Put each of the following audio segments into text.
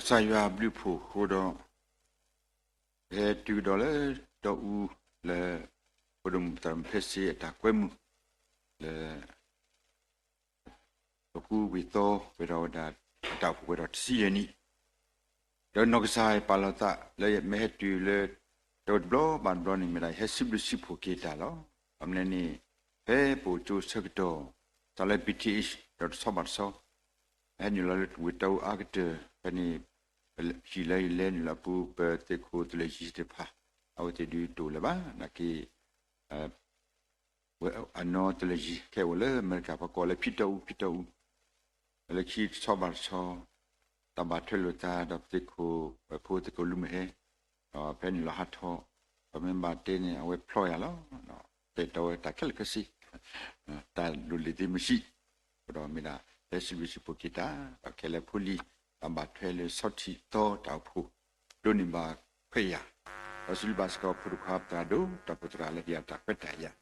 ကစၢ်ယွၤအဘျုးအဖှိၣ်အဃိဒီး ပဟဲတုၤကဒီးလၢတီအူလၢ ဖိဒိၣ်မုၣ်ပသရၣ်မုၣ်ဖဲစ့အတၢ်ကွဲမုာ်လၢ ပကူဝံၤသီပှဲၤဒီးဝဲဒၣ် အတၢ်အိၣ်ဖှိၣ်ပှဲၤဒီးတဆံယဲၢ်နံၣ်, ဒီးနီၢ်ကစၢ်ပာ်လီၤသးလၢယမ့ၢ်ဟဲတုၤလၢ တၢ်တဘျီဘၣ်တဘျီန့ၣ် မ့ၢ်ဒၣ်ယဟဲစံးဘျုးစံးဖှိၣ်က့ၤတၢ်လီၤ. ဘၣ်မနုၤန့ၣ် ဖဲပအိၣ်ကၠိဆၢကတီၢ် စးလၢ ဘီထံအ့ၣ် ဒီးတဆီဘၣ်တဆီ ဟဲနုာ်လီၤလၢဝ့ၢ်တီအူအါကတၢၢ် ဖဲန့ၣ် ဟံၣ်လၢယလဲၤနုာ်လီၤအပူၤ ပသုးခိၣ်သုးလၢၢ်ယံၤသ့ၣ်တဖၣ် အဝဲသ့ၣ်ဒုးတအိၣ်လၢၤဘၣ် နာ်က့ ဝဲအနီၢ်သုးလၢၢ်ယံၤ ခဲအံၤအိၣ်လၢအမဲရကၤ ပှၤကိးလၢဖံတီအူ ဖံတီအူ လၢခံတဆီဘၣ်တဆီ တၢ်ဘၣ်ထွဲလိာ်သးဒီးပသုးခိၣ် ဝဲၢ်ဖိသုးခိၣ်လူၤမုၢ်ဟဲ ဒီးဖဲနုာ်လီၤဟးထီၣ် ပမ့ၢ်ဘၣ်တဲန့ၣ် အဝဲဖျီယၤလီၤ. တဲတီဝဲတၢ်ခဲလၢာ်ခဲဆ့ တၢ်လိၣ်လၢသ့မ့ၢ်ဆံး အဃိဒီးမ့ၢ်ဒၣ် ဟဲစံးဘျုးစံးဖှိၣ်က့ၤတၢ် ဒီးခဲလၢာ်ဖိလံၤ တၢ်ဘၣ်ထွဲလၢဆီထံးသီတၢ်အိၣ်ဖှိၣ် ဒိးန့ၢ်ဘၣ်ခွဲးယာ်, ဒီးစံးဘျုးဘၣ်စ့ၢ်ကီးဖိတခွါပသရၣ်ဒိၣ် တၢ်အိၣ်ဖှိၣ်သရၣ်လၢဟ့ၣ်ယၤတၢ်ခွဲးတၢ်ယာ်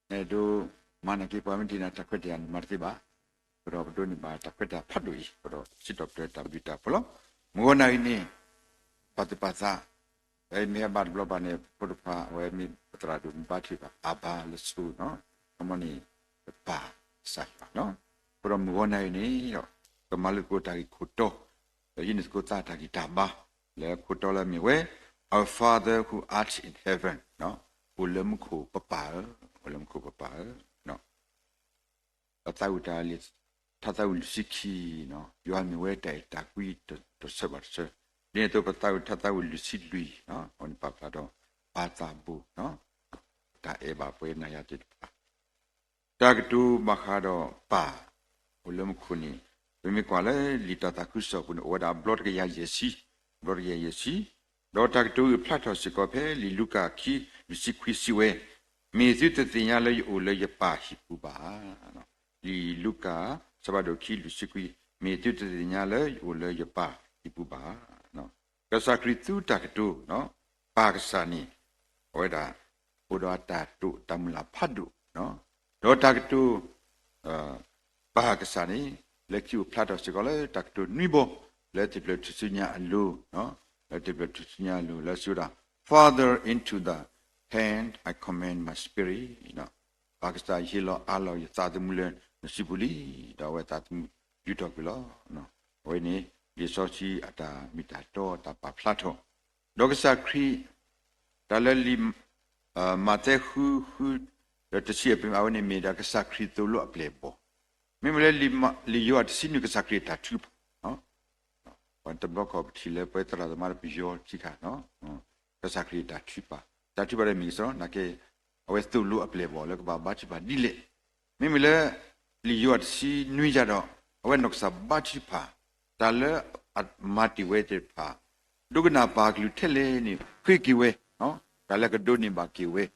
အဲၣ်ဒိးမၤနာ်က့ ပှၤမ့ၢ်တဟ့ၣ်နၤတၢ်ခွဲးတၢ်ယာ်န့ၣ် မၤတသ့ဘၣ်. အဃိဒီးပဒိးန့ၢ်ဘၣ်တၢ်ခွဲးတၢ်ယာ်ဖးဒိၣ်အံၤ အဃိဒီးစံးထီၣ်ပတြၢၤတၢ်ဘျုးတၢ်ဖှိၣ်လီၤ. မုၢ်ဂီၤနၤအံၤန့ၣ် ပာ်သူၣ်ပာ်သး ဖဲမ့ၢ်ဟဲဘၣ်တဘျီဘၣ်န့ၣ် ဖိတခွါ အဝဲမ့ၢ်ပသရၣ်ဒိၣ်မ့ၢ်ဘါထုကဖၣ် အၤဘါလၢစိၤနီၤ, အမ့ၢ်န့ၣ် ပပၢ်ကစၢ်ယွၤနီၤ. အဃိဒီးမုၢ်ဂီၤနၤအံၤန့ၣ်ဒီး ကမၤလိသကိးတၢ်ဂ့ၢ်ခိၣ်တီ, ဒီးဟံးန့ၢ်သကိးသးတၢ်ဂံၢ်တၢ်ဘါ လၢခိၣ်တီလၢအမ့ၢ်ဝဲ Our Father who art in heaven အိၣ်လၢမူခိၣ်ပပၢ်ဧၢ, အိၣ်လၢမူခိၣ်ပပၢ်ဧၢ. ပသးဝံၣ်တၢ်လံာ် ထါသးဝံၣ်လွံၢ်ဆံခံ, ယွၤမ့ၢ်ဝဲတၢ်အဲၣ်တၢ်ကွံတဆၢဘၣ်တဆၢ, ဒ်န့ၣ်အသိး ပသးဝံၣ်ထါသးဝံၣ်လွံၢ်ဆံလွံၢ် အဝဲန့ၣ်ပာ်ဖျါထီၣ် ပၢ်သးဘိ တၢ်အဲၣ်ဘၣ်ပှၤနၤယၤသ့ၣ်တဖၣ် တၢ်ကတိၤဘၣ်ဃးဒီးပၢ် အိၣ်လၢမူခိၣ်န့ၣ် ပမ့ၢ်ကွၢ်လၢလံာ်တၢ်သးခုကစီၣ်ပူၤန့ၣ် အိၣ်ဝဲဒၣ်အဘျီတကယၤယဲၢ်ဆံ, အဘျီတကယၤယဲၢ်ဆံ, ဒီးတၢ်ကတိၤအံၤဖျါထီၣ်စ့ၢ်ကီးဖဲလံာ်လူၤကၣ်ခံ လွံၢ်ဆံခွံစံးဝဲ, မ့ၢ်သုတသ့ၣ်ညါလၢယအိၣ်လၢယပၢ်ဟံၣ်ပူၤဘၣ်ဧါ. လံာ်လူၤကၣ် အဆၢဖးဒိၣ်ခံ လွံၢ်ဆံခွံ, မ့ၢ်သုတသ့ၣ်ညါလၢယအိၣ်လၢယပၢ်ဟံၣ်ပူၤဘၣ်ဧါ. ကစၢ်ခရံာ်သူတၢ်ကတိၤ ပၢ်ကစၢ်န့ၣ် အဝဲဒၣ် အိၣ်ဒီးအတၢ်တိာ်တၢ်မုၢ်လၢ်ဖးဒိၣ်, ဒီးတၢ်ကတိၤ ပၢ်ကစၢ်န့ၣ် လၢခံအိၣ်ဖျါထီၣ်စ့ၢ်ကီးလၢတၢ်ကတိၤနွံဘီ လၢသ့ၣ်ဖျၢၣ်ထူၣ်စုညါအလိၤ, လၢသ့ၣ်ဖျၢၣ်ထူၣ်စုညါအလိၤ လၢစံးဝဲဒၣ် Father, into thy hand I commend my spirit. ပၢ်ကစၢ် ယဟ့ၣ်လီၤအးလီၤယသးသမူလၢနစုပူၤလံ, ဒီးအဝဲသးသမူယူၤထီၣ်ကွံာ်လီၤ. အဝဲန့ၣ် လံာ်စီဆှံအတၢ်မ့ၢ်တၢ်တီအတၢ်ပာ်ဖျါထီၣ်, ဒီးကစၢ်ခရံာ် တၢ်လၢလံာ် မးသဲဃု ဃု ဒီးတဆံအပူၤ အဝဲန့ၣ်မ့ၢ်ဒၣ်ကစၢ်ခရံာ်သိၣ်လိအပျဲၢ်အဘီၣ်, မ့မ့ၢ်လၢလံာ်ယိၤဟၣ်တဆံနွံ ကစၢ်ခရံာ်အတၢ်ထုကဖၣ် ပှၤတဘျီခီၣ်ပထံၣ်လၢပဝဲသရၣ်သမါလၢပယီၤထံခါ, ကစၢ်ခရံာ်အတၢ်ထုကဖၣ်, တၢ်ထုကဖၣ်ဒီးမ့ၢ်ကစီ နာ်က့ အဝဲသိၣ်လိအပျဲၢ်အဘီၣ်လၢကဘၣ်ဘါထုကဖၣ်ဒ်လဲၣ်. မ့မ့ၢ်လၢ လံာ်ယိၤဟၣ်တဆံနွံယၤဒီး အဝဲနီၢ်ကစၢ်ဘါထုကဖၣ်, တၢ်လၢအမၤတ့ၢ်ဝဲသ့ၣ်တဖၣ် ဒိကနၣ်ပၢ်ကလုၢ်ထဲလဲၣ်န့ၣ် ဃ့က့ၤဝဲ, တၢ်လၢကဒိးန့ၢ်ဘၣ်က့ၤဝဲ, ဃ့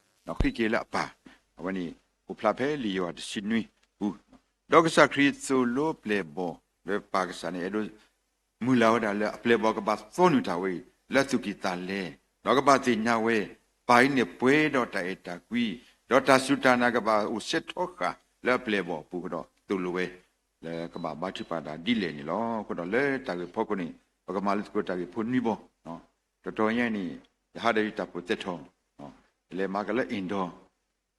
က့ၤလၢအပၢ်, အဝဲန့ၣ် အိၣ်ဖျါဖဲလံာ်ယိၤဟၣ်တဆံနွံပူၤ, ဒီးကစၢ်ခရံာ်သိၣ်လိပျဲၢ်အဘီၣ် လၢပၢ်ကစၢ်န့ၣ် အဲၣ်ဒိး မုၢ်လၢ်ဝဲဒၣ်လၢအပျဲၢ်အဘီၣ်ကဘၣ်သီနုာ်တၢ်ဝဲအံၤ လၢသူၣ်ကံၢ်သးလဲ, ဒီးကဘၣ်သ့ၣ်ညါဝဲ, ပၢ်အံၤန့ၣ်ပှဲၤဒီးတၢ်အဲၣ်တၢ်ကွံ, ဒီးတၢ်စူၢ်တၢ်နာ်ကဘၣ်အိၣ်စဲးထီဃာ်လၢအပျဲၢ်အဘီၣ်အပူၤဒီး သိၣ်လိဝဲ လၢကဘၣ်ဘါထုကဖၣ်တၢ်ဒ်လဲၣ်န့ၣ်လီၤ. အဃိဒီးလၢတၢ်ဂ့ၢ်ဖီခိၣ်န့ၣ် ပကမၤလိသကိးတၢ်ဂ့ၢ်ဖိနွံဘီ, တတီၤညါန့ၣ် ယဟးဒီးယတၢ်ပိာ်သဲထီၣ်, ယလဲၤမၤကလၢ indoor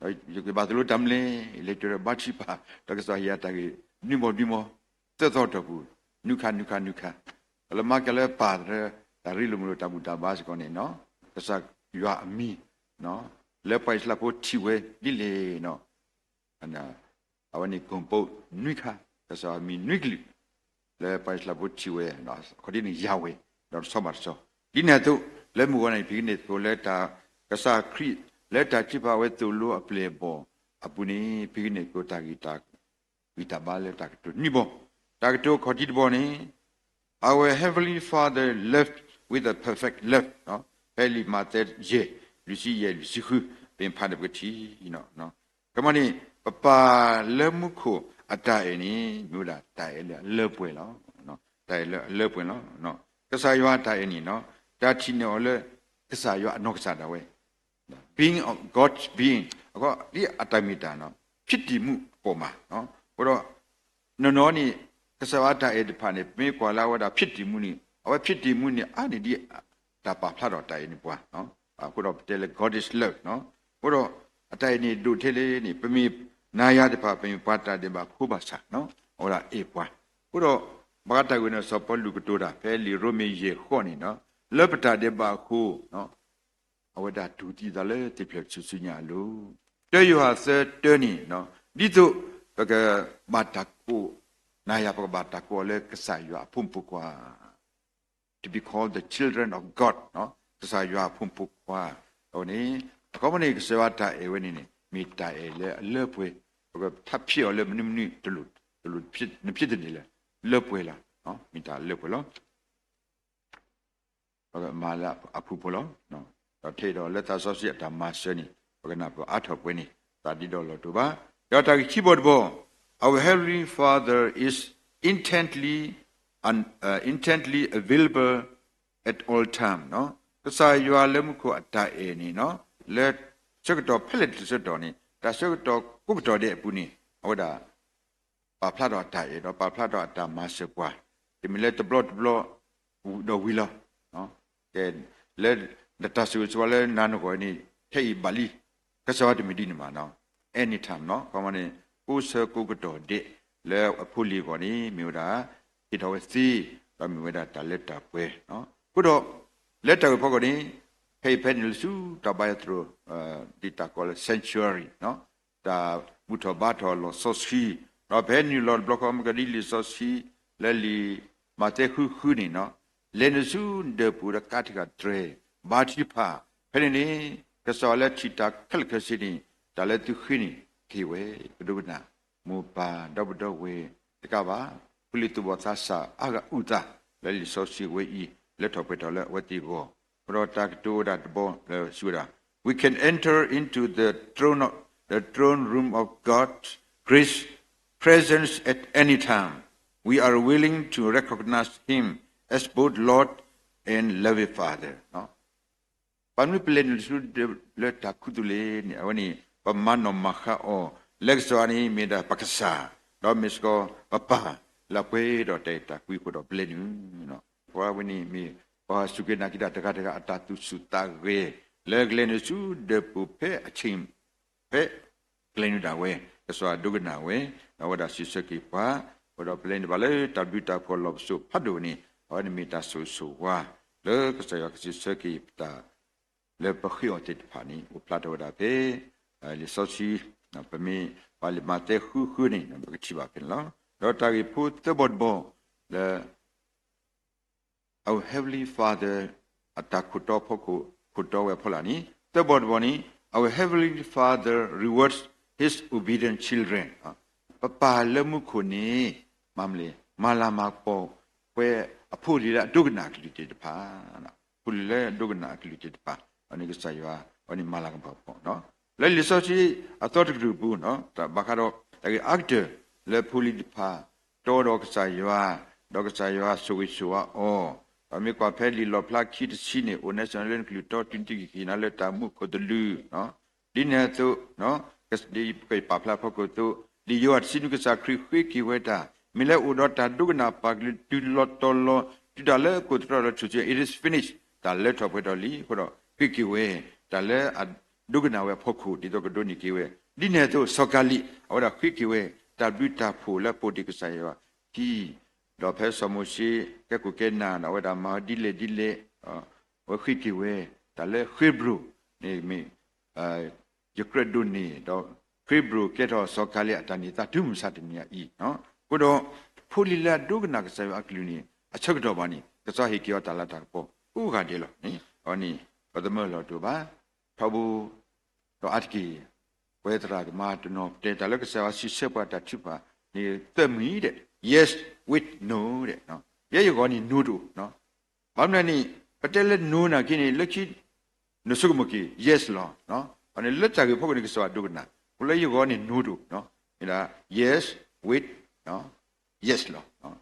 ဒီးယကဘၣ်သိၣ်လိတၢ်မနုၤလဲၣ်, ယလဲၤတုၤဒီးဘါထုကဖၣ် ဒီးကစၢ်ယွၤဟ့ၣ်ယၤတၢ်ဂ့ၢ်နွံဘီနွံဘီ, သၢသီတီၢ်ပူၤ နွံခါ နွံခါ နွံခါ, ဒီးလၢမၤကလၢပၢ်သရၢ တၢ်ရ့လိာ်မုာ်လိာ်တၢ်ဘူၣ်တၢ်ဘါစ့ၢ်ကီးန့ၣ်, ကစၢ်ယွၤအမံၤ လၢပှၤအံၣ်စရ့လးဖိထံၣ်ဝဲဒ်လဲၣ်န့ၣ် အဝဲန့ၣ် ကိၣ်ပိ နွံခါ, ကစၢ်ယွၤအမံၤနွံကလုာ် လၢပှၤအံၣ်စရ့လးဖိထံၣ်ဝဲ, အခီၣ်ဒ်န့ၣ် ယၤဝဲ ဒီးတဆီဘၣ်တဆီ, ဒ်န့ၣ်အသိး လၢမုၢ်ဂီၤနၤအံၤ ဖံးကန့ၢ်သကိးလၢတၢ် ကစၢ်ခရံာ် လၢတၢ်ထုကဖၣ်ဝဲသိၣ်လိအပျဲၢ်အဘီၣ်အပူၤန့ၣ် ဖံးကန့ၢ်သကိးတၢ်ဂံၢ်တၢ်ဘါလၢတၢ်ကတိၤနွံဘီ, တၢ်ကတိၤအခီၣ်ထံးတဘီန့ၣ် Our Heavenly Father loved with a perfect love, ဖဲလံာ်မးသဲယဲၢ် လွံၢ်ဆံယဲၢ် လွံၢ်ဆံဃု ပဖးန့ၣ်ပကထံၣ် ကမၤန့ၣ် ပပၢ်လၢမူခိၣ်အတၢ်အဲၣ်န့ၣ် မ့ၢ်ဝဲဒၣ်တၢ်အဲၣ်လၢအလၢပှဲၤလီၤ. တၢ်အဲၣ်လၢအလၢပှဲၤလီၤ. ကစၢ်ယွၤအတၢ်အဲၣ်န့ၣ် တၢ်ထံၣ်န့ၢ်အီၤလၢ ကစၢ်ယွၤအနီၢ်ကစၢ်ဒၣ်ဝဲ being of God's being အဃိဒ်အတၢ်မ့ၢ်တၢ် ဖြစ်တည်မှုအပေါ်မှာ အဃိဒီး နီၢ်နီၢ်န့ၣ် ကစၢ်ယွၤအတၢ်အဲၣ်တဖၣ်န့ၣ် ပမ့ၢ်ကွၢ်လၢအဝဲဒၣ်ဖြစ်တည်မှုန့ၣ် အဝဲဖြစ်တည်မှုန့ၣ် အါန့ၢ်ဒ်တၢ်ပာ်ဖျါထီၣ်တၢ်အဲၣ်န့ၣ်ပှၤ, အဃိဒီးပတဲလၢ God is love နီၤ. အဃိဒီး အတၢ်အဲၣ်န့ၣ်ဒိၣ်ထဲလဲၣ်န့ၣ် ပမ့ၢ်နၤယၤတဖၣ် ပမ့ၢ်ပှၤတၢ်ဒဲးဘးဖိဘၣ်ဆၣ် အဝဲဒၣ်အဲၣ်ပှၤ. အဃိဒီး ဘၣ်ဃးတၢ်ဂ့ၢ်န့ၣ် စီၤပီလူးကတိၤတၢ် ဖဲလံာ်ရိမ့ၤယဲၢ်ဃိးန့ၣ်နီၤ, လၢပတၢ်ဒဲးဘးအဃိ အဝဲဒၣ်တူၢ်သံသးလၢသ့ၣ်ဖျၢၣ်ဆူညါအလိၤ. တၢယိၤဟၣ်သၢတၢန့ၣ်, ဒ်သိးပကဘၣ်တၢ်ကိး, နၤယၤပကဘၣ်တၢ်ကိးအီၤလၢကစၢ်ယွၤအဖိမုၣ်ဖိခွါ, to be called the children of God, ကစၢ်ယွၤအဖိမုၣ်ဖိခွါ. အဝဲန့ၣ် အခီပညီန့ၣ် ကစၢ်ယွၤတၢ်အဲၣ်ဝဲန့ၣ်န့ၣ် မ့ၢ်တၢ်အဲၣ်လၢအလၢပှဲၤ, ပကထးဖျါအီၤလၢမနုၤမနုၤတလိၣ်, တလိၣ်နဖျါတန့ၢ်လၢ လၢပှဲၤလီၤ, မ့ၢ်တၢ်လၢပှဲၤလီၤ. ပကမၤလၢအဖုၣ်ဖိလီၤ. ဒီးထဲဒီးလၢသးစီဆှံအတၢ်မၤစၢၤန့ၣ် ပကနၢ်ပၢၢ်အါထီၣ်ပှဲၤန့ၣ် သးဒ်ဒီးလီၤတိာ်ဘၣ်. ဒီးတၢ်ဂ့ၢ်ခံဘီတဘီ, Our Heavenly Father is intently, intently available at all time. ကစၢ်ယွၤလၢမူခိၣ်အတၢ်အဲၣ်န့ၣ် လၢဆၢကတီၢ်ဖဲလဲၣ်တဆၢကတီၢ်န့ၣ် တၢ်ဆၢကတီၢ်ကိးကတီၢ်ဒဲးအပူၤန့ၣ် အဝဲဒၣ် ပာ်ဖျါထီၣ်အတၢ်အဲၣ်ဒီးပာ်ဖျါထီၣ်အတၢ်မၤစၢၤပှၤ, တမ့ၢ်လၢတဘျီတဘျီဒီးဝံၤလီၤ. ကဲ, လၢနတၢ်ဆိၣ်ဂ့ၤဆိၣ်ဝါလၢနၤနဂီၢ်န့ၣ် ခဲအံၤဘၣ်လံ, ကစၢ်ယွၤတမ့ၢ်ဒ်န့ၣ်မး, anytime နီၤ, ခီမီန့ၣ် ကိးဆၢကိးကတီၢ်ဒဲး လၢအဖိလံၤအဂီၢ်န့ၣ် မ့ၢ်ဝဲဒၣ် ဟ့ၣ်ထီၣ်ဝဲသ့, ဒီးမ့ၢ်ဝဲဒၣ်တၢ်လၢတၢ်ပှဲၤ, အဃိဒီး လၢတၢ်ဂ့ၢ်ဖီခိၣ်န့ၣ် ဖဲအံၤဖဲန့ၣ်လၢဆူတၢ်ဘါယွၤသရိာ် ဒ်တၢ်ကိးလၢ sanctuary တၢ်ဘူၣ်ထီၣ်ဘါထီၣ်လီၢ်စီဆှံ, ဒီးဖဲနုာ်လီၤတဘျီဃီ မ့ၢ်ကဒ်လံာ်စီဆှံ လၢလံာ်မးသဲဃုဃုန့ၣ်နီၤ, လဲၤနုာ်ဆူဒၢးပူၤဒီးကးတံာ်ဃာ်တြဲၤ, ဘါထုကဖၣ်, ဖဲန့ၣ်န့ၣ် ကစၢ်ယွၤလၢထံၣ်တၢ်ခဲလၢာ်ခဲဆ့န့ၣ် တၢ်လၢသုဃ့န့ၣ် ကဟ့ၣ်ဝဲ, ပဒိကနၣ်, မိၢ်ပၢ်ဒီပုၢ်ဒီဝဲၢ်တကးဘၣ်, ဖိလံၤသူၣ်ဘီၣ်သးစၢ်အါဂၤအုၣ်သး လၢလံာ်စီဆှံဝဲအံၤ လၢထီၣ်ပှဲၤထီၣ်လၢအဝဲသ့ၣ်အဂီၢ်, အဃိဒီးတၢ်ကတိၤဝဲဒၣ်တဘီလၢစံးဝဲဒၣ်, We can enter into the throne of, the throne room of God's grace, presence at any time. We are willing to recognize Him as both Lord and loving Father. ဘၣ်မနုၤပလဲၤနုာ်လီၤဆူလၢတၢ်ခူသူၣ်လဲၣ်န့ၣ် အဝဲန့ၣ် ပမၤနီၣ်မၤဃါအီၤ လၢကစၢ်ယွၤန့ၣ် မ့ၢ်ဒၣ်ပကစၢ်, ဒီးမ့ၢ်စ့ၢ်ကီးပပၢ်လၢအပှဲၤဒီးတၢ်အဲၣ်တၢ်ကွံအဃိဒီးပလဲၤနုာ်, ပဝဲန့ၣ်မ့ၢ်ပှၤစူၢ်က့ၤနာ်က့ၤတၢ်တဂၤတဂၤအတၢ်သူၣ်ဆူၣ်သးဂဲၤ လၢကလဲၤနုာ်ဆူဒၢးပူၤဖဲအဆ့ၣ် ဖဲကလဲၤနုာ်ဒၣ်ဝဲ ကစၢ်ယွၤဒိကနၣ်ဝဲ, ဒီးအဝဲဒၣ်စံးဆၢက့ၤပှၤ, အဃိဒီးပလဲၤနုာ်ဘၣ်လၢတၢ်ဘျုးတၢ်ဖှိၣ်လီၢ်ပစိာ်ဖးဒိၣ်န့ၣ် အဝဲန့ၣ်မ့ၢ်တၢ်ဆိၣ်ဂ့ၤဆိၣ်ဝါ လၢကစၢ်ယွၤကစံးဆၢက့ၤပတၢ် လၢပဃ့အီၤသ့ၣ်တဖၣ်န့ၣ် အိၣ်ဖျါထီၣ်ဝဲဒၣ်ဖဲ လံာ်စီဆှံ, ပမ့ၢ်ပာ်လံာ်မးသဲဃုဃုန့ၣ် ပကထံၣ်ဘၣ်ဖဲန့ၣ်လီၤ. ဒီးတၢ်ဂ့ၢ်ဖိသၢဘီတဘီ လၢ Our Heavenly Father အတၢ်ခိၣ်တီဖီခိၣ် ခိၣ်တီဝဲအဖီလာ်န့ၣ် သၢဘီတဘီန့ၣ် Our Heavenly Father rewards His obedient children. ပပၢ်လၢမူခိၣ်န့ၣ် မၤမလဲၣ် မၤလၤမၤကပီၤ ပှဲၤအဖိအလံၤလၢအဒိကနၣ်အကလုၢ်သ့ၣ်တဖၣ်, ဖိလံၤလၢအဒိကနၣ်အကလုၢ်သ့ၣ်တဖၣ် အန့ၣ်ကစၢ်ယွၤ အဝဲန့ၣ်မၤလၤကပီၤ, လၢလံာ်စီဆှံအသီတကတြူၢ်ပူၤ ဘၣ်ဃးဒီးတၢ်ဂ့ၢ်အါကတၢၢ် လၢဖိလံၤတဖၣ် တီဒီးကစၢ်ယွၤ, ဒီးကစၢ်ယွၤဆိၣ်ဂ့ၤဆိၣ်ဝါအီၤ, ဒီးမ့ၢ်ကွၢ်ဖဲလံာ်လီၣ်ဖျါခံတဆံန့ၣ် အိၣ်နဲစ့ၢ်လၢနကလုၢ်တီ တုၤနထံၣ်က့ၤက့ၤနၤလၢတၢ်မူခိၣ်သလုး ဒ်န့ၣ်အသိး ဒ်ပကပာ်ဖျါဖီခိၣ်အသိး လံာ်ယိၤဟၣ်တဆံနွံ ကစၢ်ခရံာ်ဃ့က့ၤဝဲတၢ် မ့ၢ်လၢအိၣ်ဒီးတၢ်ဒိကနၣ်ပာ်ကလုၢ်တုၤလီၤတီၤလီၤ တုၤတၢ်လၢအကိၣ်သတြီလၢထူၣ်စု it is finished တၢ်လၢထီၣ်ပှဲၤထီၣ်လံအဃိဒီး ဃ့က့ၤဝဲ တၢ်လၢအဒိကနၣ်ဝဲအဖီခိၣ် ဒ်သိးကဒိးန့ၢ်က့ၤဝဲ ဒ်န့ၣ်အသိး စီၤကၤလံး အဝဲဒၣ်ဃ့က့ၤဝဲ တၢ်ဘျုးတၢ်ဖှိၣ်လၢအပိာ်ဒံးကစၢ်ယွၤခံ ဒီးဖဲစီၤမိၤၡ့ ကဲခိၣ်ကဲနၢ်ဒီး အဝဲဒၣ်မၤဝဲဒ်လဲၣ်ဒ်လဲၣ် အဝဲဃ့က့ၤဝဲ တၢ်လၢဃ့ဘြိၣ်န့ၣ်မ့ၢ် ယကြၢးဒိးန့ၢ် ဒီးဃ့ဘြိၣ်ကဲထီၣ်စီၤကၤလံးအတၢ်န့ၢ်သါတုၤမုၢ်မဆါတနံၤအံၤ, အဃိဒီး ဖိလံၤလၢအဒိကနၣ်ကစၢ်ယွၤအကလုၢ်န့ၣ် အဆၢကတီၢ်ဘၣ်န့ၣ် ကစၢ်ယွၤဟ့ၣ်က့ၤအီၤတၢ်လၤတၢ်ကပီၤကိးဂၤဒဲးလီၤန့ၣ် အဝဲန့ၣ် ပသမၢလီၤတိာ်ဘၣ် ထီဘိ ဒီးအါတက့ၢ် ပဝဲသရၣ်သမါတနီၤ ပတဲတၢ်လၢကစၢ်ယွၤစံးဆၢပှၤတၢ်ထုကဖၣ်န့ၣ် သၢမံၤဒဲး yes with no ဒဲး, ယဲယဂီၢ်န့ၣ် no တအိၣ်, ဘၣ်မနုၤန့ၣ် ပတဲလၢ no နာ်က့န့ၣ် လၢခံ နဆိကမိၣ်က့ၤ yes လီၤ, န့ၣ်လၢတၢ်ဂ့ၢ်ဖီခိၣ်န့ၣ် ကစၢ်ယွၤဒိကနၣ်, အိၣ်လၢယဂီၢ်န့ၣ် no တအိၣ်, မ့ၢ်ဒၣ် yes with yes လီၤ.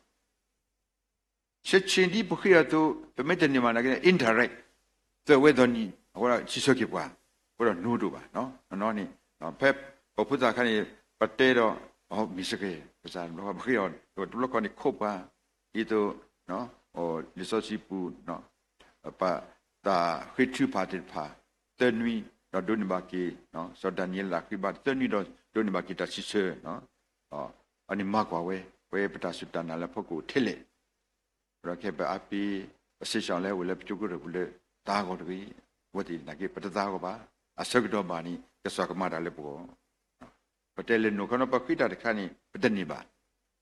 ဆံးဆံးဒ်ပဃ့အီၤအသိး ပမ့ၢ်တန့ၢ်ဘၣ်နာ်က့န့ၣ် indirect သၢဝဲသီနံၤ အဃိဒီးစံးဆၢက့ၤပှၤ အဃိဒီး no တအိၣ်ဘၣ်, န့ၣ် ဖဲပဖိသၣ်ခါန့ၣ် ပတဲဒီး မ့ၢ်စ့ၢ်ကီး ကစၢ်တဘျီဃီ ပဃ့အီၤ တဘျီဃီန့ၣ် ခိးပှၤ ဒ်သိး လံာ်စီဆှံပူၤ ပတၢ်ဃ့ထုကဖၣ်သ့ၣ်တဖၣ် သၢနွံ ဒီးဒိးန့ၢ်ဘၣ်က့ၤ စီၤဒၤနံးယ့လးဃ့ဘါ သၢနွံဒီးဒိးန့ၢ်ဘၣ်က့ၤတၢ်စံးဆၢ အန့ၣ်မၤကွၢ်ဝဲ ပဝဲပတၢ်စူၢ်တၢ်နာ်လၢဖီခိၣ်ထဲလဲၣ် ဒီးခဲအံၤပအါပ့ၤ ပစံးဆၢလၢ အိၣ်လၢပကၠိကရၢၢ်ပူၤလၢ သးဂီၤတဂ့ၤ, အဝဲသ့ၣ်နာ်က့ ပတသးဂီၤဘၣ်, အဆၢကတီၢ်ဘၣ်န့ၣ် ကစၢ်ကမၤတၢ်လၢပဂီၢ် ပတဲလၢ နီၢ်ခီနီၤ ပဃ့တၢ်တခါန့ၣ် ပတန့ၢ်ဘၣ်,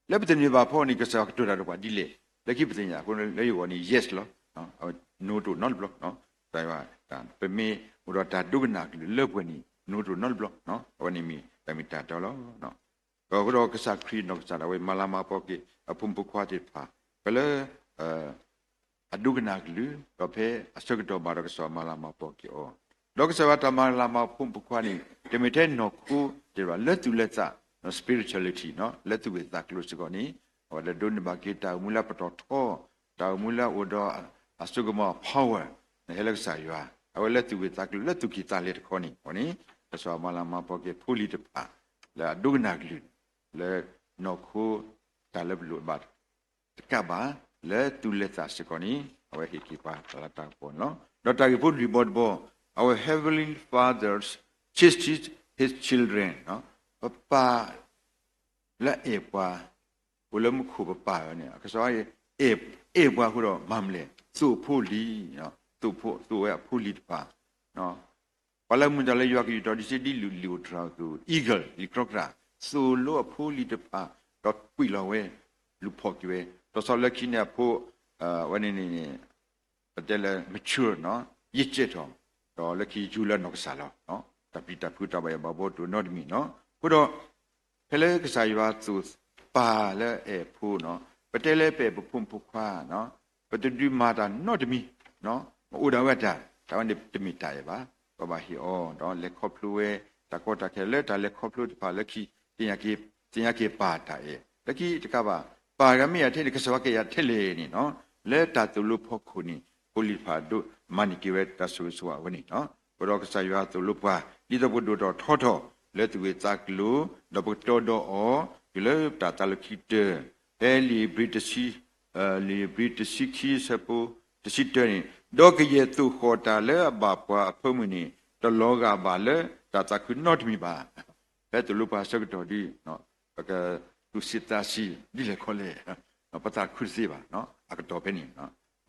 လၢပတန့ၢ်ဘၣ်ဖီန့ၣ် ကစၢ်ယွၤကတိၤတၢ်ဒီးပှၤဒ်လဲၣ်, လၢခံပသ့ၣ်ညါအဃိ လၢယဂီၢ်န့ၣ် yes လီၤ, no တအိၣ်နီတဘျီ, ပမ့ၢ်အိၣ်ဒီးတၢ်ဒိကနၣ်ကလုၢ်လၢပှဲၤန့ၣ် no တအိၣ်နီတဘျီ, အဝဲန့ၣ်မ့ၢ်တၢ်မ့ၢ်တၢ်တီလီၤ. အဃိဒီးကစၢ်ခရံာ်နီၢ်ကစၢ်ဒၣ်ဝဲ မၤလၤမၤကပီၤက့ၤ အဖိမုၣ်ဖိခွါသ့ၣ်တဖၣ် ဖဲလၢ အဒိကနၣ်ကလုၢ်, ဒီးဖဲအဆၢကတီၢ်ဘၣ်ဒီးကစၢ်ယွၤမၤလၤမၤကပီၤက့ၤအီၤ, ဒီးကစၢ်ယွၤတၢ်မၤလၤမၤကပီၤဖိမုၣ်ဖိခွါန့ၣ် တမ့ၢ်ထဲနီၢ်ခိသ့ၣ်တဖၣ် လၢသူၣ်လၢသး spirituality လၢသူၣ်ဂ့ၢ်သးကျိၤစ့ၢ်ကီးန့ၣ် အဝဲဒၣ်ဒိးန့ၢ်ဘၣ်က့ၤတၢ်အိၣ်မူလၢပတီၢ်ထီ, တၢ်အိၣ်မူလၢအအိၣ်ဒီး အစိကမီၤ power ဟဲလၢကစၢ်ယွၤ, အဝဲလၢသူၣ်ဂ့ၢ်သးကျိၤလၢသူၣ်ကံၢ်သးလဲတခီန့ၣ် အဃိန့ၣ် ကစၢ်ယွၤမၤလၤမၤကပီၤက့ၤဖိလံၤတဖၣ် လၢအဒိကနၣ်ကလုၢ် လၢနီၢ်ခိ တၢ်လၢပလိၣ်ဘၣ်တကးဘၣ် လၢသူၣ်လၢသးစ့ၢ်ကီးန့ၣ် အဝဲဟ့ၣ်က့ၤပှၤတၢ်လၤတၢ်ကပီၤန့ၣ်လီၤ. ဒီးတၢ်ဂ့ၢ်ဖိလွံၢ်ဘီတဘီ, our Heavenly Father chastises his children, ပပၢ် လၢအအဲၣ်ပှၤ အိၣ်လၢမူခိၣ်ပပၢ်န့ၣ် ကစၢ်ယွၤ အဲၣ်ပှၤအဃိဒီးမၤမနုၤလဲၣ်, သိၣ်ဖိလံၤ, သိၣ်ဖိ သိၣ်ဝဲအဖိလံၤတဖၣ် ပှၤလၢမုၢ်တၢ်လၢယွၤကယူၤထီၣ်ဒံးစ့ၢ်ဒ်လံာ်အိၣ်တြၢ်အသိး eagle လံာ်ကြီကြၢ် သိၣ်လိအဖိလံၤတဖၣ် ဒီးကွံာ်လီၤဝဲ လူၤဖီၣ်က့ၤဝဲ, ဒီးဆီလၢခံန့ၣ်အဖိ ဝဲန့ၣ်န့ၣ် ပတဲလၢ mature ယံာ်ကဲထီၣ်, ဒီးလၢခံယူၤလၢနီၢ်ကစၢ်လီၤ. တၢ်ပျံၤတၢ်ဖုးတၢ်ဘၣ်ယိၣ်ဘၣ်ဘီတအိၣ်နီတမံၤနီၤ. အဃိဒီး ဖဲလၢကစၢ်ယွၤသိၣ်ပၢ်လၢအဲၣ်ဖိနီၤ, ပတဲလၢပအဲၣ်ပဖိမုၣ်ဖိခွါ, ပတဒုးမၤတၢ်နီတမံၤ, မ့ၢ်အိၣ်ဒၣ်ဝဲတၢ်, တၢ်ဝဲန့ၣ်တမ့ၢ်တၢ်အဲၣ်ဘၣ်. ပဘၣ်ဟ့ၣ်အီၤဒီးလဲၤခီဖျိဝဲ တၢ်ကီတၢ်ခဲလၢတၢ်လဲၤခီဖျိတဖၣ်လၢခံ သ့ၣ်ညါက့ၤပၢ်တၢ်အဲၣ် လၢခံတကးဘၣ် ပၢ်ဂၤမ့ၢ်ယၤထဲန့ၣ် ကစၢ်ယွၤကအဲၣ်ယၤထဲလဲၣ်န့ၣ်နီၤ, လၢတၢ်သိၣ်လိဖီခိၣ်န့ၣ် ဖိလံၤတဖၣ်ဒိးမၤန့ၢ်က့ၤဝဲတၢ်ဆိၣ်ဂ့ၤဆိၣ်ဝါအဝဲန့ၣ်နီၤ. အဃိဒီးကစၢ်ယွၤသိၣ်လိပှၤ ဒ်သိးပကဒိၣ်ထီၣ်ထီထီၣ်လၢသူၣ်ဂ့ၢ်သးကျိၤ, ဒီးပကတီဒီးအီၤ တုၤလၢတၢ်သးလၢခံကတၢၢ်, ဖဲလံာ်ဧ့ၤဘြံၤတဆံ, လံာ်ဧ့ၤဘြံၤတဆံခံဆၢဖိတဆံတၢန့ၣ်, ဒီးကယဲၢ်သိၣ်ဃီၣ်တၢ်လၢအဘၣ်ပှၤအဖၢမုၢ်န့ၣ် တလီၤဂာ်ဘၣ်လၢတၢ်သးခုနီတမံၤဘၣ်. ဖဲသိၣ်လိပှၤအဆၢကတီၢ်ဒ် ပကသူၣ်ဆံးသးဆံးဒ်လဲၣ်ခီလဲၣ်, ပသးခုတသ့ဘၣ်, အကတီၢ်ဖဲန့ၣ်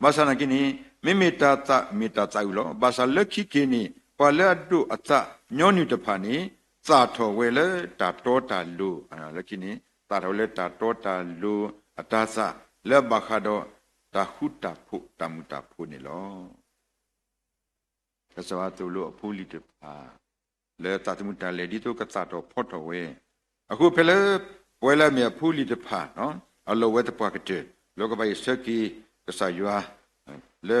ဘၣ်ဆၣ်နာ်က့န့ၣ် မ့မ့ၢ်တၢ်သးမ့ၢ်တၢ်သးအုးလီၤ. ဘၣ်ဆၣ်လၢခံက့ၤန့ၣ် ပှၤလၢအဒိးအသးညီနုၢ်တဖၣ်န့ၣ် သၣ်ထီၣ်ဝဲလၢတၢ်တီတၢ်လိၤ, လၢခံန့ၣ် သၣ်ထီၣ်ဝဲလၢတၢ်တီတၢ်လိၤအတၤသၣ် လၢအဘၣ်ဃးဒီးတၢ်ဃူတၢ်ဖိးတၢ်မုာ်တၢ်ဖိးန့ၣ်လီၤ. ကစၢ်ယွၤသိၣ်လိအဖိလံၤတဖၣ် လၢသးသမူတၢ်လဲၤဒ်သိးကသၣ်ထီၣ်ဖီထီၣ်ဝဲ, အဃိဖဲလၢ ပဝဲလၢအမ့ၢ်အဖိလံၤတဖၣ် အလီၢ်ဝဲသပှၢ်ကတၢၢ် လၢကဘၣ်ယဆၢက့ၤကစၢ်ယွၤ လၢ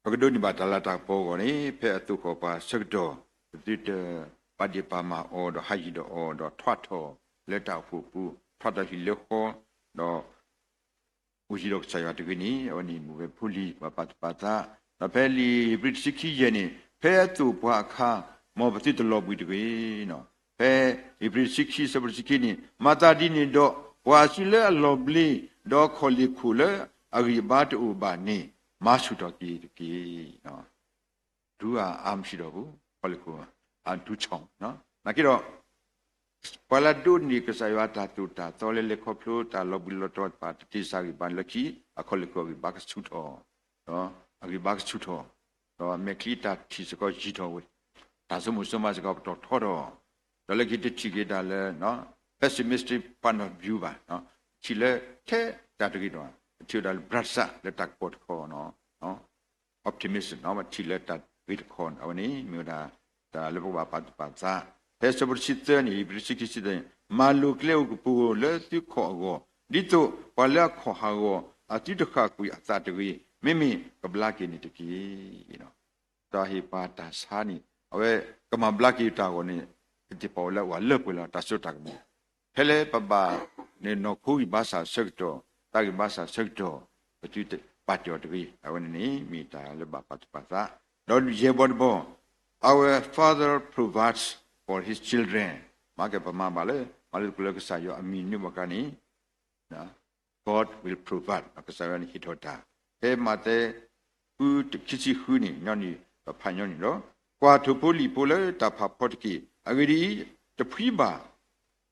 ပကဒိးန့ၢ်ဘၣ်တၢ်လၤတၢ်ကပီၤအဂီၢ်န့ၣ် ဖဲအသိၣ်ဃီၣ်ပှၤအဆၢကတီၢ် ပသုတပာ်ဒ့ၣ်ပာ်မၤအီၤဒီးဟးယံၤဒီးအီၤ ဒီးထွးထီၣ်လၢတၢ်အိၣ်ဖှိၣ်ပူၤ ထွးထီၣ်ဟံၣ်လၢဃီ ဒီး အိၣ်ယံၤဒီးကစၢ်ယွၤတဂ့ၤန့ၣ် အဝဲန့ၣ်မ့ၢ်ဝဲဖိလံၤ ပှၤပာ်သူၣ်ပာ်သး, ဒီးဖဲလံာ်ဧ့ၤဘြံၤတဆံခံယဲၢ်န့ၣ် ဖဲအသိၣ်ပှၤအခါ မ်ပသုတလီၤဘှံးတဂ့ၤ. ဖဲဧ့ၤဘြံၤတဆံခံ ဆၢဖိတဆံခံန့ၣ် မၤသးဒ်န့ၣ်ဒီး ပှၤအစုလၢအလီၤဘှံး ဒီးခီၣ်လ့ၣ်ခိၣ်လၢအဂံၢ်အဘါတအိၣ်ဘၣ်န့ၣ် မၤဆူၣ်ထီၣ်က့ၤတက့ၢ်. ဒူအါအါမဆံးဒီးပူၤ ခီၣ်လ့ၣ်ခိၣ် အဒူဆီၣ် နာ်က့ဒီး ပှၤလၢအဒိးန့ၢ်ကစၢ်ယွၤတၢ်သိၣ်တၢ်သီလၢလဲၤခီဖျိတၢ်လီၤဘှံးလီၤတီၤတဖၣ် တတ့ၢ်စၢ်ဂံၢ်ဘါလၢခံ အခီၣ်လ့ၣ်ခိၣ်အဂံၢ်ဘါကဆူၣ်ထီၣ်, အဂံၢ်ဘါကဆူၣ်ထီၣ်, ဒီးမဲာ်ချံတၢ်ထံၣ်စ့ၢ်ကီးယံၤထီၣ်ဝဲ, တၢ်ဆိကမိၣ်ဆိကမးစ့ၢ်ကီးပတီၢ်ထီထီၣ်, ဒီးလၢခံတထံၣ်က့ၤတၢ်လၢ pessimistic point of view ဘၣ်, ထံၣ်လၢထဲတၢ်တဂ့ၤဒီး ထံၣ်ဝဲဒၣ်လၢ bright side လၢတၢ်ကပီၤတခီ optimism ထံၣ်လၢတၢ်ဂ့ၤတခီန့ၣ် အဝဲန့ၣ်မ့ၢ်ဝဲဒၣ် တၢ်လၢပကဘၣ်ပာ်သူၣ်ပာ်သး, ဖဲဆၢဖိတဆံသၢန့ၣ် ဧ့ၤဘြံၤတဆံခံ ဆံသၢန့ၣ် မၤလိၤကျဲအိၣ်ကပူၤလၢသုခီၣ်အဂီၢ်, ဒ်သိးပှၤလၢအခီၣ်ဟးဂီၤ အသုတဃၣ်ကွံာ်အသးတဂ့ၤ, မ့မ့ၢ်ကဘျါက့ၤန့ၣ်တက့ၢ်. တၢ်ဟ့ၣ်ပှၤတၢ်ဆါန့ၣ် အဝဲကမၤဘျါက့ၤတၢ်အဂီၢ်န့ၣ် ပသ့ၣ်ပာ်ဝဲလၢအဝဲလၢပှဲၤလီၤ တၢ်စိတၢ်ကမီၤ ဖဲလၢပဘၣ်န့ၣ် နီၢ်ခိဂံၢ်ဘါစၢ်ဆၢကတီၢ်, သးဂံၢ်ဘါစၢ်ဆၢကတီၢ်, ပသုတပာ်တ့ၢ်အီၤတဂ့ၤ, အဝဲန့ၣ်န့ၣ် မ့ၢ်တၢ်လၢဘၣ်ပာ်သူၣ်ပာ်သး, ဒီးယဲၢ်ဘီတဘီ, our Father provides for his children, မၤကဲပမၤဘၣ်လၢ မၤလၢတကလၢကစၢ်ယွၤအမံၤန့ၢ်ဘၣ်ခါန့ၣ် God will provide ကစၢ်ယွၤန့ၣ်ဟ့ၣ်ထီၣ်တၢ်, ဖဲမးသဲ ဃု ခံဆံဃုန့ၣ် ညီနုၢ် ပဖးညီနုၢ်လီၤ. ကွၢ်ထိၣ်ဖိလံၣ်ဖိလၢတၢ်ဖးဖီတက့ၢ်. အဂ့ၢ်ဒ်အံၤ, တဖှံဘၣ်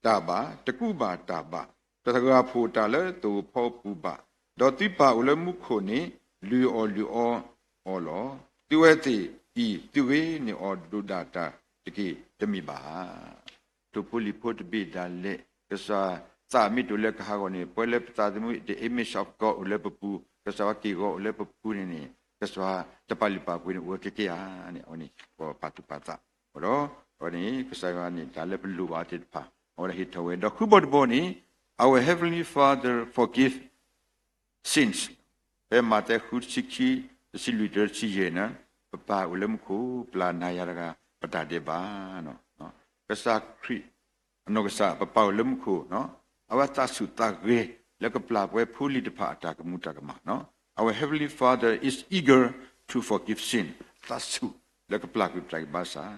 တၢ်ဘၣ်, တကူးဘၣ်တၢ်ဘၣ်, တဂၤဖှီၣ်တၢ်လၢသဝီဖိပူၤဘၣ်, ဒီးသုပၢ်အိၣ်လၢမူခိၣ်န့ၣ် လုၢ်အီၣ်လုၢ်အီအီၤလီၤ. သုဝဲသ့ၣ်အံၤ သုဂ့ၤန့ၢ်အီၤဒိၣ်ဒၣ်တၢ်တက့ၢ်, တမ့ၢ်ဘၣ်ဧါ. ထိၣ်ဖိလံၣ်ဖိတဘ့ၣ်ဒၣ်လဲာ် ကစၢ်သးမ့ၢ်တအိၣ်လၢကဟးဂီၤန့ၣ် ပဝဲလၢပသးသမူ the image of God အိၣ်လၢပပူၤ, ကစၢ်ယွၤက့ၢ်ဂီၤအိၣ်လၢပပူၤန့ၣ်န့ၣ် ကစၢ်ယွၤတပာ်လုၢ်ပာ်ပှ့ၤန့ၣ် အိၣ်ဝဲကဲကဲဧါန့ၣ် အဝဲန့ၣ် ပပာ်သူၣ်ပာ်သး ဒီး အဝဲန့ၣ် ကစၢ်ယွၤန့ၣ် တၢ်လၢပလိၣ်ဘၣ်သ့ၣ်တဖၣ် အဝဲဒၣ်ဟ့ၣ်ထီၣ်ဝဲ ဒီးဃုဘီတဘီန့ၣ် Our Heavenly Father forgive sins ဖဲမးသဲဃုတဆံခံ တဆံလွံၢ်တုၤတဆံယဲၢ်န့ၣ် ပပၢ်အိၣ်လၢမူခိၣ် ပျၢ်နၤယၤတဂၤ ပတၢ်ဒဲးဘး ကစၢ်ခရံာ် အနီၢ်ကစၢ် ပပၢ်အိၣ်လၢမူခိၣ် အဝဲသးဆူၣ်သးဂဲၤ လၢကပျၢ်ပဝဲဖိလံၤတဖၣ်အတၢ်ကမူၤတၢ်ကမၣ် Our Heavenly Father is eager to forgive sin သးဆူၣ်လၢကပျၢ်ကွံာ်ပတၢ်ဂံၢ်ဘါစၢ်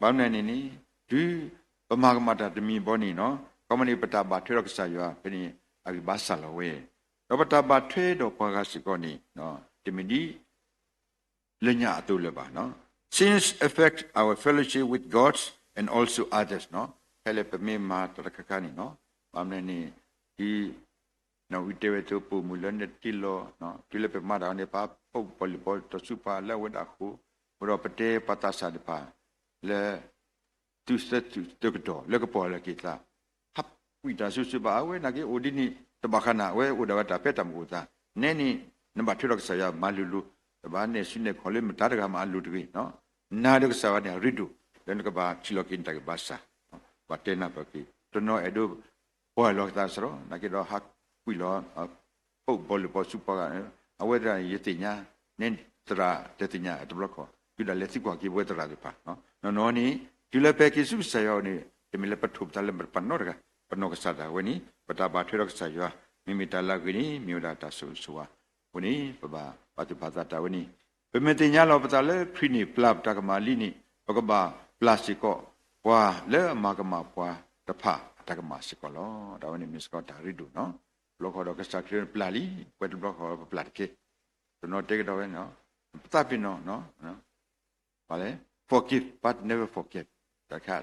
ဘၣ်မနုၤန့ၣ်န့ၣ် တုၤပမၤကမၣ်တၢ်တမံၤဘီန့ၣ် ကီမန့ၣ် ပတၢ်ဘၣ်ထွဲဒီးကစၢ်ယွၤဖဲန့ၣ် အဂံၢ်ဘါစၢ်လီၤဝဲ ဒီးပတၢ်ဘၣ်ထွဲဒီးပှၤဂၤစ့ၢ်ကီးန့ၣ် တမ့ၢ်ဒ် လၢညါအသိးလၢၤဘၣ်. Sins affect our fellowship with God and also others ဖဲလၢပမ့ၢ်မၤတၢ်တခါခါန့ၣ် ဘၣ်မနုၤန့ၣ် ဒ် နီၣ်ဝံတဲဝဲအသိး ပိာ်မုၣ်လၢနထံလီၤ တုၤလၢပမၤတၢ်န့ၣ် ပာ်ဖှိၣ်ပီၣ်လံၣ်ပီၣ် တီၤဆူပှၤလၢအဝဲဒၣ်အဃိ အဃိဒီးပတဲပှၤသးစၢ်တဖၣ် လၢ သုးသၢသုးသၢကတီၢ် လၢကပီၢ်လၢက့ၤသး ဟးကွံာ်တၢ်စုဆူဘၣ် အဝဲနာ်က့အိၣ်ဒ်န့ၣ် တဘၣ်ဃးနၤ အဝဲအိၣ်ဒၣ်ဝဲတၢ်ဖဲတၢ်မုၢ်အိၣ်သး နဲန့ၣ် နဘၣ်ထွဲဒီးကစၢ်ယွၤမၤလိၤလိၤ တဘၣ်နဲၣ်ဆူနဲၣ်ခီၣ်လၢမတၤတဂၤမၤအလိၤတဂ့ၤ နၤဒီးကစၢ်ယွၤန့ၣ် အရ့ဒိၣ် လၢနကဘၣ်ထံၣ်လီၤက့ၤနတၢ်ဂံၢ်ဘါစၢ် ဘၣ်တဲနၢ်ပၢၢ်က့ၤ တနီၤအဲၣ်ဒိး ပှၢ်လီၤကသးစရီ နာ်က့ဒီးဟးကွံာ်လီၤ ဖှိၣ်ပီၣ်လံၣ်ပီၣ်ဆူပှၤဂၤ အဝဲသ့ၣ်ယသ့ၣ်ညါ နဲသရၣ်တသ့ၣ်ညါတဘျီခီၣ် တုၤဒၣ်လဲာ်သံကွၢ်က့ၤပဝဲသရၣ်သ့ၣ်တဖၣ် နီၢ်နီၢ်န့ၣ် တုၤလၢပဟဲက့ၤဆူကစၢ်ယွၤအအိၣ်န့ၣ် တမ့ၢ်လၢပထိၣ်ပသးလၢပတပာ်နီတဂၤ ပနီၢ်ကစၢ်ဒၣ်ဝဲန့ၣ် ပတၢ်ဘၣ်ထွဲဒီးကစၢ်ယွၤ မ့မ့ၢ်တၢ်လၢအဂ့ၤန့ၣ် မ့ၢ်ဝဲဒၣ်တၢ်ဆိၣ်ဂ့ၤဆိၣ်ဝါ အဃိန့ၣ် ပဘၣ်ပာ်သူၣ်ပာ်သးတၢ်ဝဲန့ၣ် ပမ့ၢ်သ့ၣ်ညါလီၤပသးလၢခရံာ်န့ၣ် ပျၢ်ပတၢ်ကမၣ်လံန့ၣ် ပကဘၣ်ပျၢ်စ့ၢ်ကီး ပှၤလၢအမၤကမၣ်ပှၤတဖၣ်အတၢ်ကမၣ်စ့ၢ်ကီးလီၤ. တၢ်ဝဲန့ၣ်မ့ၢ်စ့ၢ်ကီးတၢ်ရ့ဒိၣ်နီၤ တဘျီဃီဒီးကစၢ်ခရံာ်ပျၢ်လံ ပဝဲတဘျီဃီပပျၢ်တက့ၢ် တနီၤတဲကဒီးဝဲ ပသးပ့ၤနီၣ် forgive but never forget တၢ်တခါ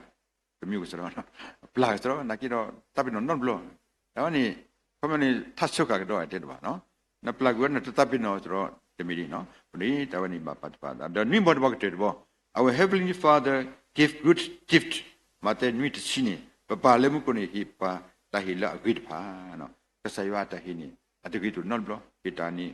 တမ့ၢ်ကစရီ ပျၢ်ကစရီ နာ်က့ဒီး သးပ့ၤနီၣ်နီတဘျီ တၢ်ဝဲန့ၣ် ခီမ့ၢ်န့ၣ် ထါဆိဃာ်ကဒီးတဲတဘၣ်နီၤ နပျၢ်ကွံာ်ဝဲနတသးပ့ၤနီၣ်စရီ တမ့ၢ်ဒ်နီၤ ပန့ၣ် တၢ်ဝဲန့ၣ်ဘၣ်ပာ်သူၣ်ပာ်သး ဒီးနွံဘီတဘီကတၢၢ်တဘီ Our Heavenly Father give good gift မးသဲနွံတဆံန့ၣ် ပပၢ်လၢမူခိၣ်န့ၣ်ဟ့ၣ်ပှၤတၢ်ဟ့ၣ်လၢအဂ့ၤတဖၣ် ကစၢ်ယွၤအတၢ်ဟ့ၣ်န့ၣ် အတဂ့ၤတအိၣ်နီတဘျီ ဟ့ၣ်တၢ်န့ၣ်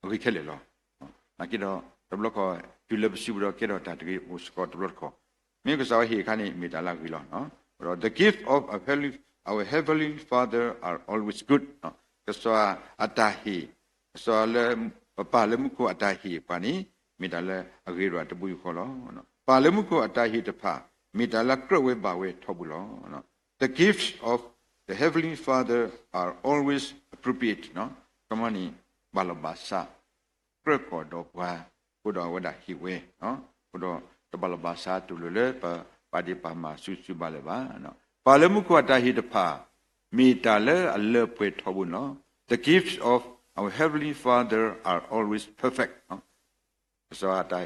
အဂ့ၤခဲလၢာ်လီၤ. နာ်က့ဒီး တဘျီဃီ တုၤလၢပစုပူၤဒီးကဲထီၣ်တၢ်တဂ့ၤအိၣ်စ့ၢ်ကီးတဘျီတခီၣ် မ့ၢ်ကစၢ်ယွၤဟ့ၣ်အခါန့ၣ် မ့ၢ်တၢ်လၢအဂ့ၤလီၤ. ဒီး the gift of our heavenly, our heavenly Father are always good ကစၢ်ယွၤအတၢ်ဟ့ၣ် ကစၢ်ယွၤလၢ ပပၢ်လၢမူခိၣ်အတၢ်ဟ့ၣ်ပှၤန့ၣ် မ့ၢ်တၢ်လၢအဂ့ၤဒီးတဘိယူၢ်ဃီလီၤ. ပၢ်လၢမူခိၣ်အတၢ်ဟ့ၣ်တဖၣ် မ့ၢ်တၢ်လၢကြၢးဝဲဘၣ်ဝဲထီဘိလီၤ. The gifts of the Heavenly Father are always appropriate ကမၣ်န့ၣ် ဘၣ်လီၤဘၣ်စး ကြၢးကီၢ်ဒီးပှၤ အဃိဒီးအဝဲဒၣ်ဟ့ၣ်ဝဲ အဃိဒီးတဘၣ်လီၤဘၣ်စးတူၢ်လိာ်လၢပပာ်ဒ့ၣ်ပာ်မၤစုစုဘၣ်လၢၤဘၣ်. ပၢ်လၢမူခိၣ်အတၢ်ဟ့ၣ်တဖၣ် မ့ၢ်တၢ်လၢအလၢပှဲၤထီဘိန့ၣ်လီၤ. The gifts of our Heavenly Father are always perfect ကစၢ်ယွၤ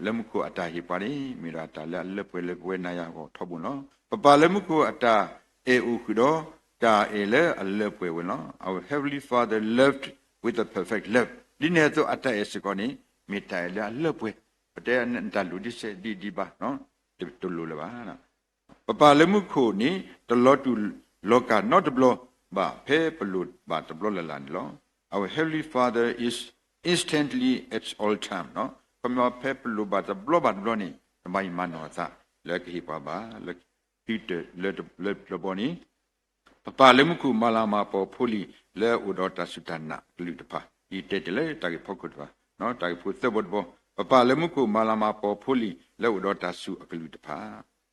လၢမူခိၣ်အတၢ်ဟ့ၣ်ပှၤန့ၣ် မ့ၢ်ဒၣ်တၢ်လၢအလၢပှဲၤလၢပဝဲနၤယၤအဂီၢ်ထီဘိန့ၣ်လီၤ. ပပၢ်လၢမူခိၣ်အတၢ်အဲၣ်အိၣ်ဃုာ်ဒီး တၢ်အဲၣ်လၢအလၢပှဲၤဝဲန့ၣ်လီၤ. Our Heavenly Father loved with a perfect love ဒ်န့ၣ်အသိးအတၢ်အဲၣ်စ့ၢ်ကီးန့ၣ် မ့ၢ်တၢ်အဲၣ်လၢအလၢပှဲၤ ပတဲနတၢ်လိၣ်ဒ်စဲးဒ်ဒ်ဘၣ် တလိၣ်လၢၤဘၣ် ပပၢ်လၢမူခိၣ်န့ၣ် တလီၤတူာ်လီၤကာ်နီတဘျီဘၣ် ဖဲပလိၣ်ဘၣ်တဘျီလၢ်လၢ်န့ၣ်လီၤ. Our Heavenly Father is instantly at all time ခီမ့ၢ်ဖဲပလိၣ်ဘၣ်တဘျီဘၣ်တဘျီန့ၣ် တဘၣ်ယမၤနီၢ်အသး လၢကဟ့ၣ်ပှၤဘၣ် လၢခံတလၢတဘျီန့ၣ် ပပၢ်လၢမူခိၣ်မၤလၤမၤကပီၤဖိလံၤလၢအအိၣ်ဒီးတၢ်စူၢ်တၢ်နာ်အကလုၢ်တဖၣ် ဒ်တဲတ့ၢ်လၢတၢ်ဂ့ၢ်ဖီခိၣ်တဖၣ် တၢ်ဂ့ၢ်ဖိသၢဘီတဘီ ပပၢ်လၢမူခိၣ်မၤလၤမၤကပီၤဖိလံၤလၢအအိၣ်ဒီးတၢ်စူၢ်အကလုၢ်တဖၣ်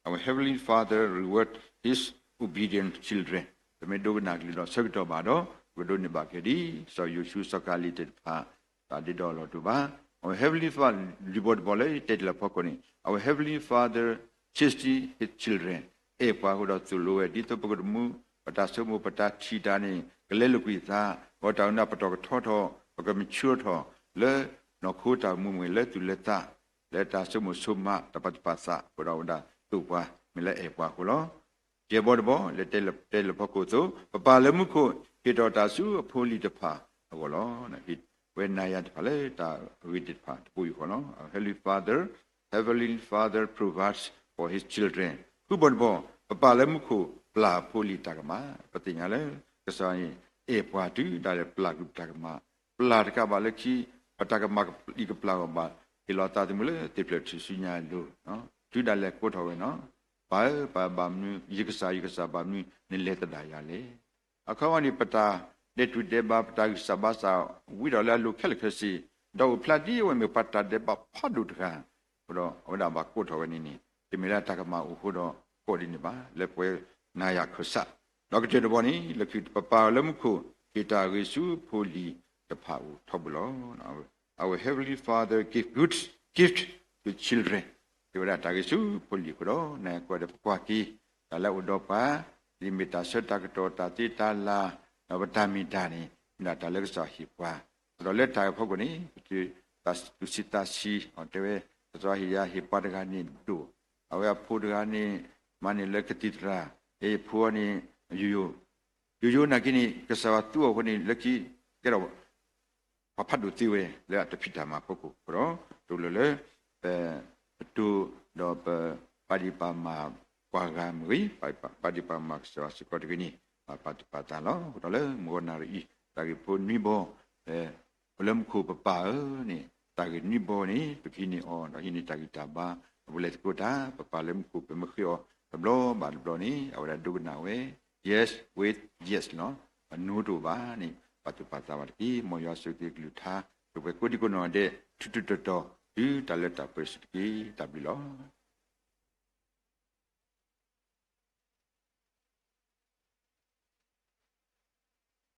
Our Heavenly Father reward his obedient children ပမ့ၢ်ဒိကနၣ်ကလုၢ်ဒီးဆၢကတီၢ်ဘၣ်ဒီး ပကဒိးန့ၢ်ဘၣ်က့ၤဒ် စီၤယိၤၡူ စီၤကၤလံၤသ့ၣ်တဖၣ် တၢ်ဒ့ဒီးလီၤတူာ်ဘၣ်. Our Heavenly Father လွံၢ်ဘီတဘီလၢတဲတ့ၢ်လၢဖီခိၣ်န့ၣ် Our Heavenly Father chasten his children အဲၣ်ပှၤအဃိဒီးသိၣ်လိဝဲ ဒ်သိးပကတမူ ပတၢ်ဆိကမိၣ် ပတၢ်ထံၣ်တၢ်န့ၣ် ကလဲလိာ်ကွံာ်သး, ဒီးတၢ်ဝဲန့ၣ်ပတီၢ်ကထီထီၣ် ပက mature ထီၣ် လၢနီၢ်ခိတၢ်အိၣ်မူမ့ၢ်ဂ့ၤ လၢသူၣ်လၢသး လၢတၢ်ဆိကမိၣ်ဆိကမး တၢ်ပာ်သူၣ်ပာ်သး အဃိဒီးအဝဲဒၣ်သိၣ်ပှၤ မ့ၢ်လၢအဲၣ်ပှၤအဃိလီၤ. ယဲၢ်ဘီတဘီ လၢတဲလၢဖီခိၣ်အသိး ပပၢ်လၢမူခိၣ် ဟ့ၣ်တီၢ်တၢ်ဆူအဖိအလံၤတဖၣ်အဂီၢ်လီၤ. ဟ့ၣ်ဝဲနၤယၤတဖၣ်လၢတၢ်အဂ့ၤသ့ၣ်တဖၣ်တပူၤအံၤအဃိလီၤ. Our Heavenly Father, Heavenly Father provides for his children. ဃုဘီတဘီ ပပၢ်လၢမူခိၣ် ပျၢ်အဖိအလံၤတၢ်ကမၣ်, ပသ့ၣ်ညါလၢ ကစၢ်ယွၤန့ၣ် အဲၣ်ပှၤတုၤဒၣ်လဲာ်ပျၢ်ကွံာ်ပတၢ်ကမၣ်, ပျၢ်တကးဘၣ်လၢခံ ပတၢ်ကမၣ်အံၤကပျၢ်အီၤဘၣ် ဟ့ၣ်လီၤသးသမူလၢသ့ၣ်ဖျၢၣ်ထူၣ်စုညါအလိၤ, တုၤဒၣ်လဲာ်ကိးထီၣ်ဝဲနီၤ, ပၢ်ဧၢ ပၢ်ဘၣ်မနုၤ ယကစၢ် ယကစၢ်ဘၣ်မနုၤ နလဲၤသဒၣ်ယၤလဲၣ်. အခီပညီန့ၣ် ပတၢ်ဒဲးတူၢ်ဒဲးဘး ပတၢ်ဂံၢ်စၢ်ဘါစၢ် ဝံၤဒီးလၢအလိၤခဲလၢာ်ခဲဆ့, ဒီးအိၣ်ဖျါဒ်အဝဲမ့ၢ်ပှၤတၢ်ဒဲးဘးဖးဒိၣ်တဂၤ, အဃိဒီးအဝဲဒၣ်ဘၣ်ကိးထီၣ်ဝဲန့ၣ်န့ၣ် တမ့ၢ်လၢတၢ်ကမၣ်အိၣ်အဃိဒီးကိးဒ်န့ၣ်ဘၣ်, လၢပဝဲနၤယၤခၢၣ်စး, ဒီးကတၢၢ်တဘီန့ၣ် လၢခံ ပပၢ်လၢမူခိၣ် ဟ့ၣ်တၢ်ဂ့ၤဆူဖိလံၤတဖၣ်အအိၣ်ထီဘိလီၤ. Our Heavenly Father give good gift to children. ဟ့ၣ်ဝဲဒၣ်တၢ်ဂ့ၤဆူဖိလံၤအဃိဒီး နကွၢ်ဒီးပကွၢ်က့ၤ တၢ်လၢအအိၣ်ဒီးပှၤ ဒ်မ့ၢ်တၢ်ဆၢတၢ်ကတီၢ် တၢ်သ့တၢ်လၤ ဒီးပတၢ်မ့ၢ်တၢ်န့ၣ် မ့ၢ်ဒၣ်တၢ်လၢကစၢ်ဟ့ၣ်ပှၤ, ဒီးလၢတၢ်အဖီခိၣ်န့ၣ် ပတၢ်သူၣ်ဆံးသးဆံး အတဲဝဲ ကစၢ်ဟ့ၣ်ယၤဟ့ၣ်ပှၤတဂၤန့ၣ်ဒိၣ်, အဝဲအဖိတဂၤန့ၣ် မၤန့ၢ်လၢကသံၣ်သရၣ်, အဖိန့ၣ် ယိယိ, ယိယိနာ်က့န့ၣ် ကစၢ်ယွၤသူအီၤအဃိန့ၣ် လၢခံ ကဲထီၣ် ပှၤဖးဒိၣ်သ့ဝဲလၢအတၢ်ဖံးတၢ်မၤအဖီခိၣ်အဃိဒီး တလိၣ်လၢ ပ ပတိၢ်ဒီးပ ပာ်ဒံးပာ်မၤပှၤဂၤမ့ၢ်ဂ့ၤ, ပာ်ဒံးပာ်မၤကစၢ်ယွၤစ့ၢ်ကီးတဂ့ၤန့ၣ် ပာ်သူၣ်ပာ်သးလီၤ. အဃိဒီးလၢမုၢ်ဂီၤနၣ်ရံၣ်အံၤ တၢ်ဂ့ၢ်ဖိနွံဘီ ပ အိၣ်လၢမူခိၣ်ပပၢ်ဧၢန့ၣ် တၢ်ဂ့ၢ်နွံဘီန့ၣ် ပကဟံးန့ၢ်အီၤ ဒီးဟံးန့ၢ်တၢ်ဂံၢ်တၢ်ဘါ ဒီးပလဲၤသကိးတၢ် ပပၢ်လၢမူခိၣ် ပမ့ၢ်ဃ့အီၤတဘျီဘၣ်တဘျီန့ၣ် အဝဲဒၣ်ဒိကနၣ်ဝဲ yes with yes လီၤ. အ no တအိၣ်ဘၣ်န့ၣ် ပာ်သူၣ်ပာ်သးဘၣ်တက့ၢ်. မ်ယွၤဆိၣ်ဂ့ၤကလုၢ်ကထါ ပဝဲကိးဒံကိးနီၢ်ဒဲး ထူထူတီတီ တုၤတၢ်လၢတၢ်ပှဲၤစ့ၢ်တက့ၢ်. တၢ်ဘျုးလီၤ.